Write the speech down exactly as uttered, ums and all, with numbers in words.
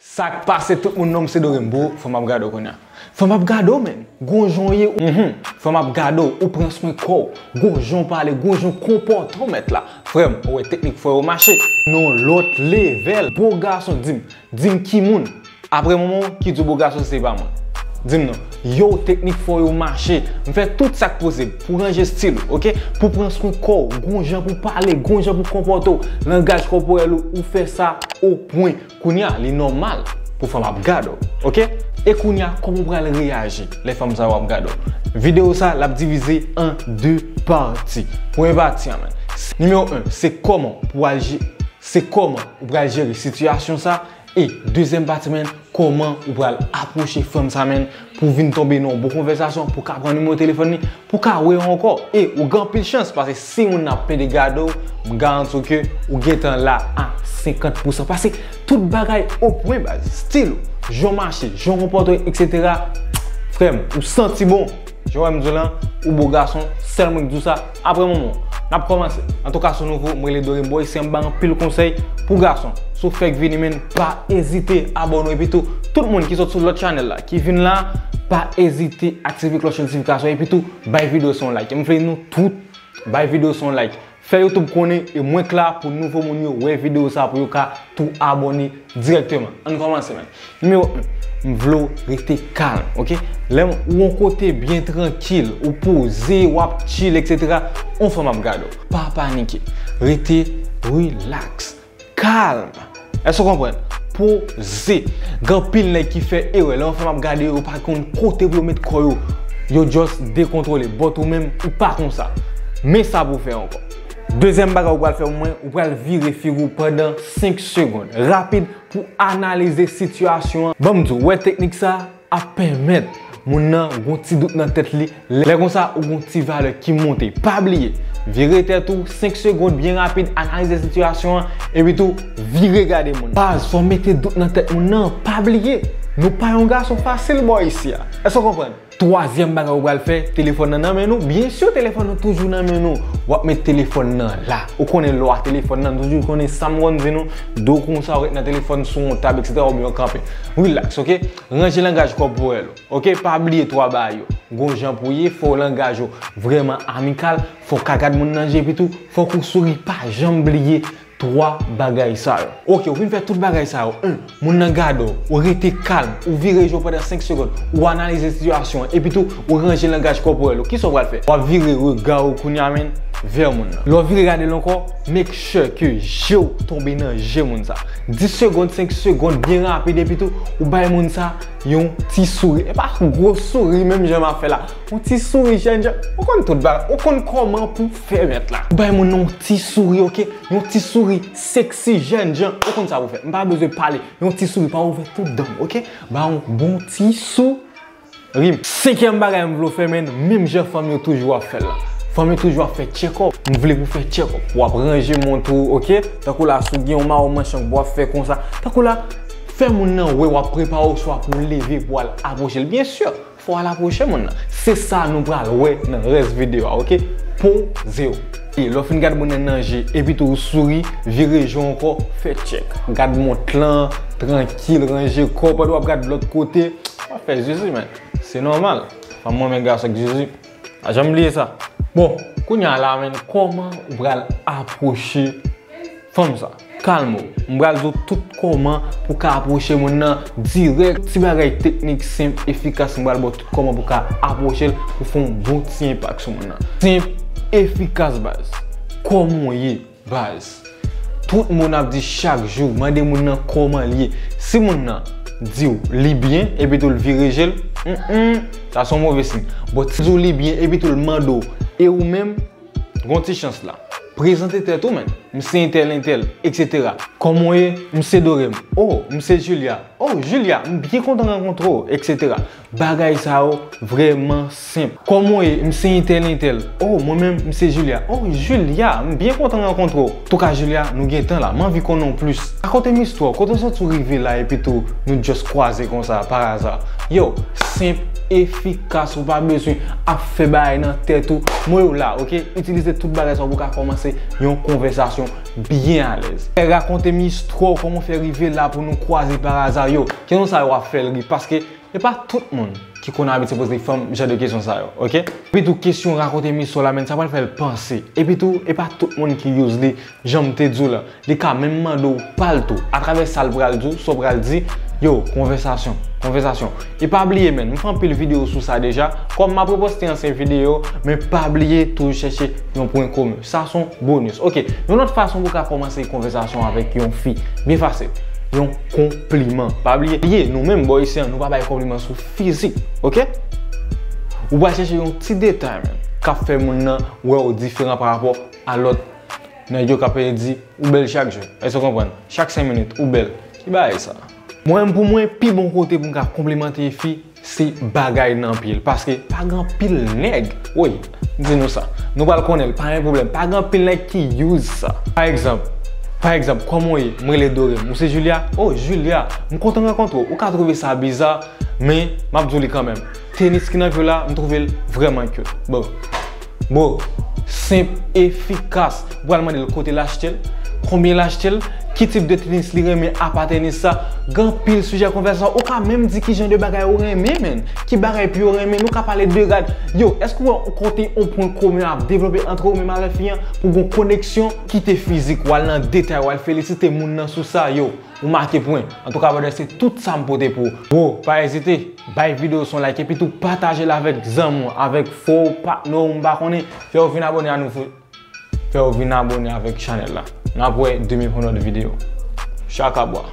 Sa k pase tout moun, non m se Dorembo, fò m ap gade w kounye a. Fò m ap gade w, menn. Gon jan w ye, mhm. Fò m ap gade w, ou pran swen kò w. Gon jan w pale, gon jan w konpòte w, mèt la. Frè m, ou wè teknik fò yo mache. Non, lòt level. Bo gason, di m, di m ki moun. Apre moman, ki di w bo gason se pa mwen. Di m non. Yo, teknik fò yo mache. M fè tout sa k posib pou ranje stil ou, oke? Pou pran swen kò w, gon jan pou pale, gon jan pou konpòte w. Langaj kòporèl ou, ou fè sa o pwen. Kounye a, li nòmal pou fanm ap gade w, oke? E kounye a, kòman w pral reyaji lè fanm sa yo ap gade w? Videyo sa, l ap divize an de pati. Premye pati a, menn. Nimewo en, se kòman pou al je-, se kòman ou pral jere sitiyasyon sa. E dezyèm pati, menn, kòman ou pral apwoche fanm sa, menn, pou vin tonbe nan yon bon konvèsasyon, pou ka pran nimewo telefòn li, pou ka wè ankò. E ou gen anpil chans, paske si moun nan ap pede gade w, m garanti w ke ou gentan la a senkant pousan. Paske tout bagay o pwen, baz. Stil ou, jan w mache, jan w konpòte w, etsetera. Frè m, ou santi bon. Jan w wè m di w lan, ou bo gason, sèl mwen k di w sa. Apre moman, n ap kòmanse. Antouka, si w nouvo, m rele Dorembo, isi a m ba anpil konsèy pou gason. Si w fèk vini, menn, pa ezite abòne w, epi tou, tout moun ki sot sou lòt chanèl la, ki vin la, pa ezite aktive klòch notifikasyon, epi tou, bay videyo sa yon like. M vle nou tout bay videyo sa yon like. Fè YouTube konnen, e mwen k la pou nouvo moun yo wè videyo sa pou yo ka tou abòne dirèkteman. Ann kòmanse, menn. Nimewo en, m vle w rete kalm, oke? Lè m, ou yon kote byen trankil, ou poze, w ap chill, etsetera, yon fanm ap gade w. Pa panike. Rete relax. Kalm. Èske w konprann? Poze. Gen anpil nèg ki fè erè. Lè yon fanm ap gade yo, yo pa konn kote pou yo met kò yo. Yo just dekontwole. But ou menm, ou pa konsa. Men sa pou w fè ankò. Dezyèm bagay ou pral fè pou mwen, ou pral vire figi w pandan senk segonn. Rapid pou analize sitiyasyon an. Ban m di w, wè teknik sa ap pèmèt moun nan gon ti dout nan tèt li. Lè konsa, ou gon ti valè ki monte. Pa bliye, vire tèt ou senk segonn byen rapid, analize sitiyasyon an, epi tou, vire gade moun nan. Baz, fò w mete dout nan tèt moun nan. Pa bliye, nou pa yon gason fasil bò isi a. Èske w konprann? Twazyèm bagay ou pral fè, telefòn nan nan men nou. Byen si telefòn nan toujou nan men nou, w ap met telefòn nan la. Ou konnen lwa telefòn nan, toujou konnen sa m konn di nou, do konsa, ou ret nan telefòn sou yon tab, etsetera, oubyen w kanpe. Relax, oke? Ranje langaj kòporèl ou, oke? Pa bliye twa bagay yo. Gon jan pou w ye, fò w langaj ou vrèman amikal, fò w ka gad moun nan je, epi tou, fòk ou souri, pa janm bliye twa bagay sa yo. Oke, ou fin fè tout bagay sa yo. En, moun nan gade w, ou rete kalm, ou vire je w pandan senk segonn, ou analize sitiyasyon an, epi tou, ou ranje langaj kòporèl ou. Kisa w pral fè? W ap vire rega w kounye a, menn, vè moun nan. Lè w vire gade l ankò, make sure ke je w tonbe nan je moun sa. Dis segonn, senk segonn, byen rapid, epi tou, ou bay moun sa yon ti souri. E pa gwo souri, menm jan m ap fè la. Yon ti souri, jènjan. Ou konn tout bagay. Ou konn kòman pou fè, mèt la. Ou bay moun nan yon ti souri, oke? Yon ti souri seksi, jènjan. Ou konn sa pou fè. M pa bezwen pale. Yon ti souri, pa ouvè tout dan w, oke? Ba yon bon ti souri. Senkyèm bagay m vle w fè, menn, menm jan fanm yo toujou ap fè l la. Fanm yo toujou ap fè check-up. M vle pou w fè check-up. W ap ranje mont ou, oke? Tankou la, si w gen yon mawo manchang, w ap fè konsa. Tankou la, fè moun nan wè w ap prepare w swa pou w leve pou w al apwoche l. Byen si, fò w al apwoche moun nan. Se sa nou pral wè nan rès videyo a, oke? Poze w. E lè w fin gad moun nan nan je, epi tou ou souri, vire je w ankò, fè tchèk. Gad mont lan, trankil, ranje kò w, pandan w ap gad lòt kote, w ap fè zizi, menn. Se nòmal. Fanm renmen gason k zizi. Pa janm bliye sa. Bon, kounye a la, menn, kòman ou pral apwoche fanm sa? Kalme w. M pral di w tout kòman pou w ka apwoche moun nan dirèk. Ti bagay teknik senp, efikas, m pral ba w tout kòman pou w ka apwoche l pou fè yon bon ti enpak sou moun nan. Senp, efikas, baz. Kòman w ye, baz? Tout moun ap di chak jou, mande moun nan kòman l ye. Si moun nan di w li byen, epi tou l vire je l, mm, mm, sa se yon move siy. But si l di w li byen, epi tou l mande w, e ou menm? Gon ti chans la. Prezante tèt ou, menn. M se entèl, entèl, etsetera. Kòman w ye? M se Dorem. Oh, m se Julia. Oh, Julia, m byen kontan rankontre w, etsetera. Bagay sa yo vrèman senp. Kòman w ye? M se entèl, entèl. Oh, mwen menm, m se Julia. Oh, Julia, m byen kontan rankontre w. Antouka, Julia, nou gen tan la. M anvi konnen w plis. Rakonte m istwa w. Kote w soti w rive la, epi tou, nou just kwaze konsa, pa aza. Yo, Senp, efikas, ou pa bezwen ap fè bagay nan tèt ou. Mwen yo la, oke? Itilize tout bagay sa pou ka kòmanse yon konvèsasyon byen alèz. Fè rakonte m istwa w, kòman w fè rive la pou nou kwaze pa aza yo. Kesyon sa yo ap fè l ri, paske e pa tout moun ki konn abitye poze fanm jan de kesyon sa yo, oke? Epi tou, kesyon rakonte m istwa w la, menn, sa pral fè l panse. Epi tou, e pa tout moun ki use li, jan m te di w la. Li ka menm mande w pa l tou. Atravè sa l pral di w, sa w pral di, yo, konvèsasyon, konvèsasyon. E pa bliye, menn, m fè anpil videyo sou sa deja. Kòm m ap reposte ansyen videyo, men pa bliye toujou chèche yon pwen komen. Sa se yon bonus. Oke, yon lòt fason pou w ka kòmanse konvèsasyon avèk yon fi, byen fasil. Yon konpliman. Pa bliye, bliye, nou menm bò isi an, nou pa bay konpliman sou fizik, oke? Ou pral chèche yon ti detay, menn, k ap fè moun nan wè w diferan pa rapò a lòt nèg yo k ap di, "Ou bèl chak jou." Èske w konprann? Chak senk minit, "Ou bèl." Ki bagay sa? Mwen menm pou mwen, pi bon kote pou m ka konplimante fi, se bagay nan pye l. Paske pa gen anpil nèg, woy, m di nou sa. Nou pral konnen l, pa gen pwoblèm. Pa gen anpil nèg ki use sa. Pa egzanp, pa egzanp, kòman w ye? M rele Dorem. Ou se Julia? Oh, Julia, m kontan rankontre w. Ou ka twouve sa biza, men m ap di w li kanmenm. Tenis ki nan pye w la, m twouve l vrèman cute. Bon. Bro, senp, efikas. Ou pral mande l kote l achte l, konbyen l achte l, ki tip de tenis li renmen apa tenis sa. Gen anpil sijè konvèsasyon. Ou ka menm di ki jan de bagay ou renmen, menn. Ki bagay pye w renmen. Nou ka pale de rad. Yo, èske w wè yon kote, yon pwen komen ap devlope antre ou menm avèk fi an pou gen yon koneksyon? Kite fizik, w al nan detay, w al felisite moun nan sou sa, yo. Ou make pwen. Antouka, brother, se tout sa m pote pou ou. Bro, pa ezite, bay videyo sa yon like, epi tou pataje l avèk zanmi w, avèk fo w, patnè w, m pa konnen. Fè yo vin abòne a nou, fè yo vin abòne avèk chanèl la. N ap wè demen pou yon lòt videyo. Chakabwa.